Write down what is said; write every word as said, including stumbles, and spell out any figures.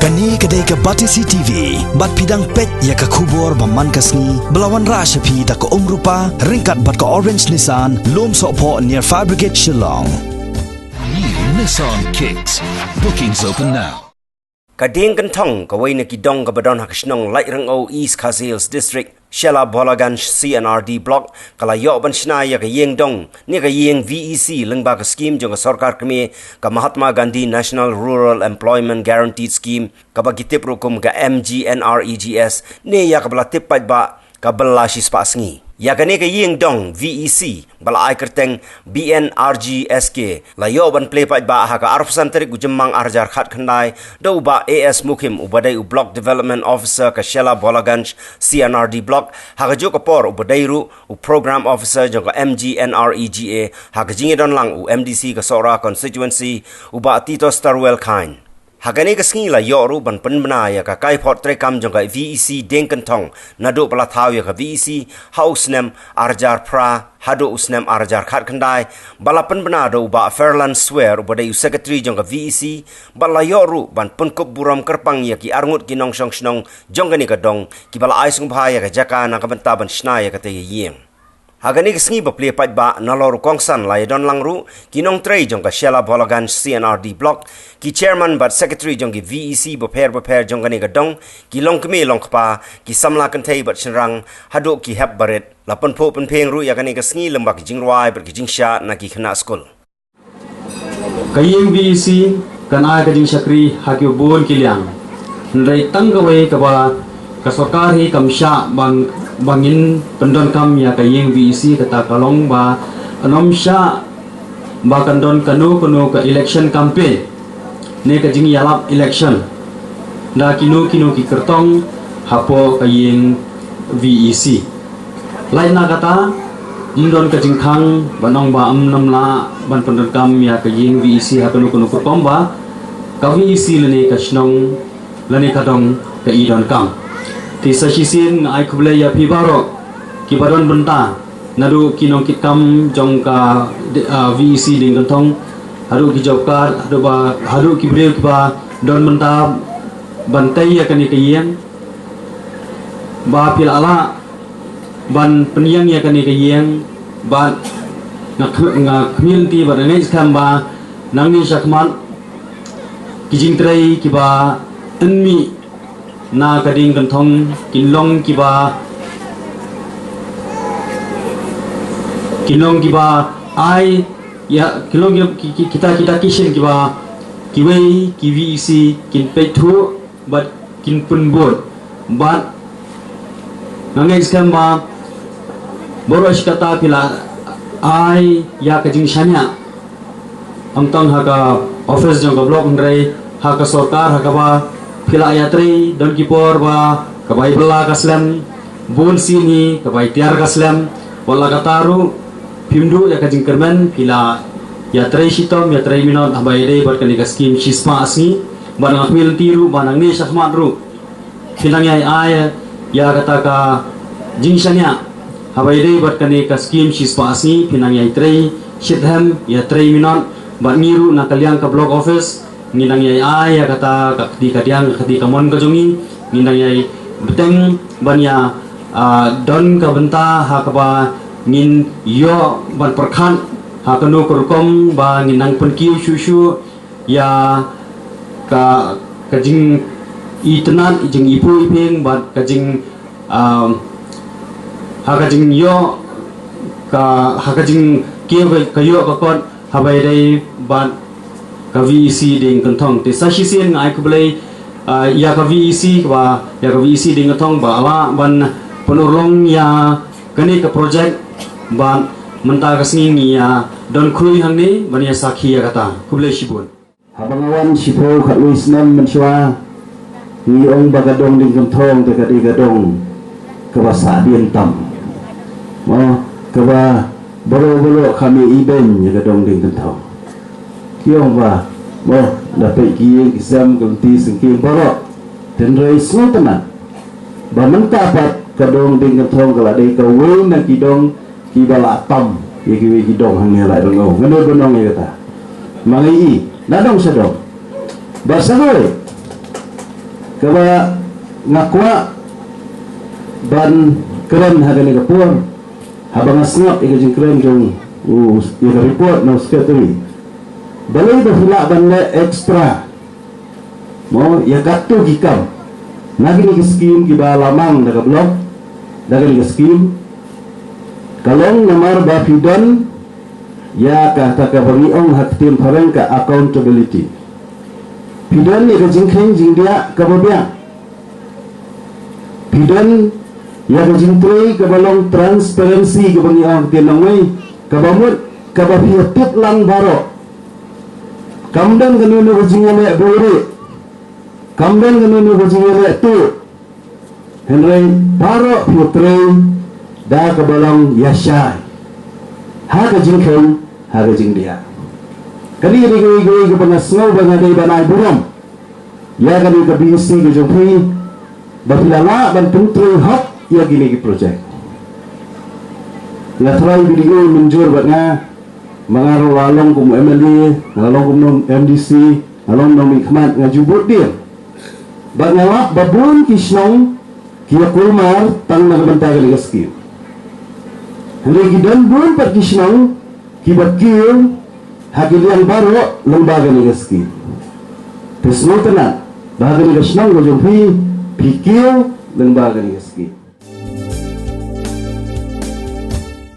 Kane ka dei ka Batesi T V, bad phi dang peit ïa ka khubor ba man ka sngi, ba la wanrah sha phi da ka Umrupa, ryngkat bad ka Orange Nissan, Lumsohphoh near Fire Brigade Shillong. New Nissan Kicks. Bookings open now. Ka Diengkynthong, kawei na ki dong kaba don ha ka shnong Laitryngew, East Khasi Hills District, Shella Bholaganj C and R D Block, ka la ïoh ban shna ïa ka ïing dong ne ka ïing V E C lyngba ka skhim jong ka sorkar kmie, ka Mahatma Gandhi National Rural Employment Guaranteed Scheme, kaba ki tip ruh kum ka M G N R E G S, ne ïa kaba la tip paidbah ka Bylla Shispah Sngi. Ïa kane ka ïing dong V E C ba la ai kyrteng B N R G S K la ïoh ban plie paidbah ha ka arphew san tarik u Jymmang ar hajar khatkhyndai da u Bah A S Mukhim, uba dei u Block Development Officer ka Shella Bholaganj C and R D Block, ha kajuh ka por uba dei ruh u Program Officer jong ka M G N R E G A, ha ka jingïadon lang u M D C ka Sohra Constituency, u Bah Tito Starwell Chyne. Ha kane ka sngi la ïoh ruh ban pynbna ïa ka kaiphod treikam jong ka V E C Diengkynthong, naduh ba la thaw ïa ka V E C ha u snem ar hajar phra haduh u snem ar hajar khatkhyndai, ba la pynbna da u Bah Fairland Swer, uba dei u Secretary jong ka V E C, bad la ïoh ruh ban pynkup burom kyrpang ïa ki arngut ki nongshong shnong jong kane ka dong, kiba la ai sngewbha ïa ka jaka na ka bynta ban shna ïa katei ka ïing. Ha kane ka sngi ba plie paidbah, nalor u kongsan, la ïadon lang ruh ki nongtrei jong ka Shella Bholaganj C and R D Block, ki chairman bad secretary jong ki V E C bapher bapher jong kane ka dong, ki longkmie longkpa, ki samla kynthei bad shynrang, haduh ki hep barit. La pynphuh pynphieng ruh ïa kane ka sngi lyngba ki jingrwai bad ki jingshah na ki khynnah skul. Ka ïing V E C kan ai ka jingshakri ha ki bun ki liang. Hynrei tang kawei kaba ka sorkar hi kam shah ban, ban ngin pyndonkam ïa ka ïing V E C, kata ka long ba ym shah ba kan don kano kano ka election campaign ne ka jingïalap election da kino kino ki kyrtong hapoh ka ïing V E C. Lait na kata, ym don ka jingkhang ban ong ba ym, ym lah ban pyndonkam ïa ka ïing V E C ha kano kano ka rukom ba ka V E C lane ka shnong lane ka dong ka i donkam. Te sa shisien nga ai khublei ïa phi baroh kiba don bynta, naduh ki nongkitkam jong ka, ah, V E C Diengkynthong, haduh ki job card, haduh ba, haduh ki briew kiba don bynta ban tei ïa kane ka ïing, ba phi la lah ban pynïeng ïa kane ka ïing, bad nga kh-, nga khmih lynti bad nga ngeit skhem ba nangne shakhmat ki jingtrei kiba ïeng mih na ka Diengkynthong kin long kiba, kin long kiba ai ïa, kin long ki, ki, kita, kita ki shin kiba kiwei ki V E C kin peit thuh bad kin pynbud. Bad nga ngeit skhem ba baroh shi katta phi la ai ïa ka jingshaniah, ym tang ha ka office jong ka block, hynrei ha ka sorkar, ha kaba phi la ïatrei. Don ki por ba ka bai bylla ka slem, bun sien hi ka bai tiar ka slem. Wat la katta ruh phim duh ïa ka jingkyrmen, phi la ïatrei shitom, ïatrei minot haba ïadei bad kane ka skhim shispah sngi. Bad nga khmih lynti ruh ba nangne shakhmat ruh phin nang ïai ai ïa kata ka jingshaniah haba ïadei bad kane ka skhim shispah sngi, phin nang ïai trei shitrhem, ïatrei minot. Bad ngi ruh na ka liang ka block office ngin nang ïai ai ïa kata ka kti kadiang, ka kti kamon ka jong ngi. Ngin nang ïai bteng ban ïa, ah, don ka bynta ha kaba ngin ïoh ban pyrkhat ha kano ka rukom ba ngin nang pynkiew shuh shuh ïa ka, ka jingitynnad, jingipoh iphieng bad ka jing, um, ha ka jingïoh ka, ha ka jingkiew ka, ka ïoh ka kot haba ïadei bad ka V E C Diengkynthong. Te sa shisien nga ai khublei, uh, ïa ka V E C, kaba, ïa ka V E C Diengkynthong ba la lah ban pynurlong ïa kane ka project. Bad mynta ka sngi ngi ïa don khrui hangne ban ïa sakhi ïa kata. Khublei shibun. Haba nga wan shiphew khatwei snem mynshuwa, ngi ong ba ka dong Diengkynthong te ka dei ka dong kaba sahdien tam. Mo, kaba baroh baroh ka mih ibeiñ ïa ka dong Diengkynthong. Ki ong ba, mo, da peit ki ïing ki sem, ka lynti syngkien baroh. Hynrei sngewtynnat ba mynta pat ka dong Diengkynthong ka la dei kawei na ki dong kiba la tam ïa kiwei ki dong hangne la dong. Nga nud ban ong ïa kata. Ma ngi i na dong sha dong. Bad sa kawei, Kaba nga kwah ban kren ha kane ka por, haba nga sngap ïa ka jingkren jong u, ïa ka report na u secretary. Balei ba phi lah ban leh extra, mo, ïa katto ki kam na kine ki skim kiba la mang da ka block, da kane ka skim? Ka long namar ba phi don ïa kata kaba ngi ong ha ka ktien phareng ka accountability. Phi don ïa ka jingkheiñ jingdiah kaba biang. Phi don ïa ka jingtrei kaba long transparency, kaba ngi ong ha ka ktien nongwei, kaba mut kaba phi ïa tip lang baroh. Kam don kano kano ka jingïaleh buhrieh, kam don kano kano ka jingïaleh tuh. Hynrei baroh phi ïa trei da kaba long ïashai ha ka jingkheiñ, ha ka jingdiah. Kane ka dei kawei kawei kaba nga sngew ba nga dei ban ai burom ïa kane ka B E C ka jong phi, ba phi la lah ban pyntrei hok ïa kine ki project. Nga trai B D O mynjur bad nga, ma nga ruh la long kum M L A, nga la long kum M D C, nga long nongmihkhmat, nga ju bud dien. Bad nga lap ba bun ki shnong ki ïa kulmar tang na ka bynta kane ka skim. Hynrei ki don bun pat ki shnong kiba kiew ha ki liang baroh lyngba kane ka skim. Te sngewtynnat ba ha kane ka shnong ka jong phi, phi kiew lyngba kane ka skim.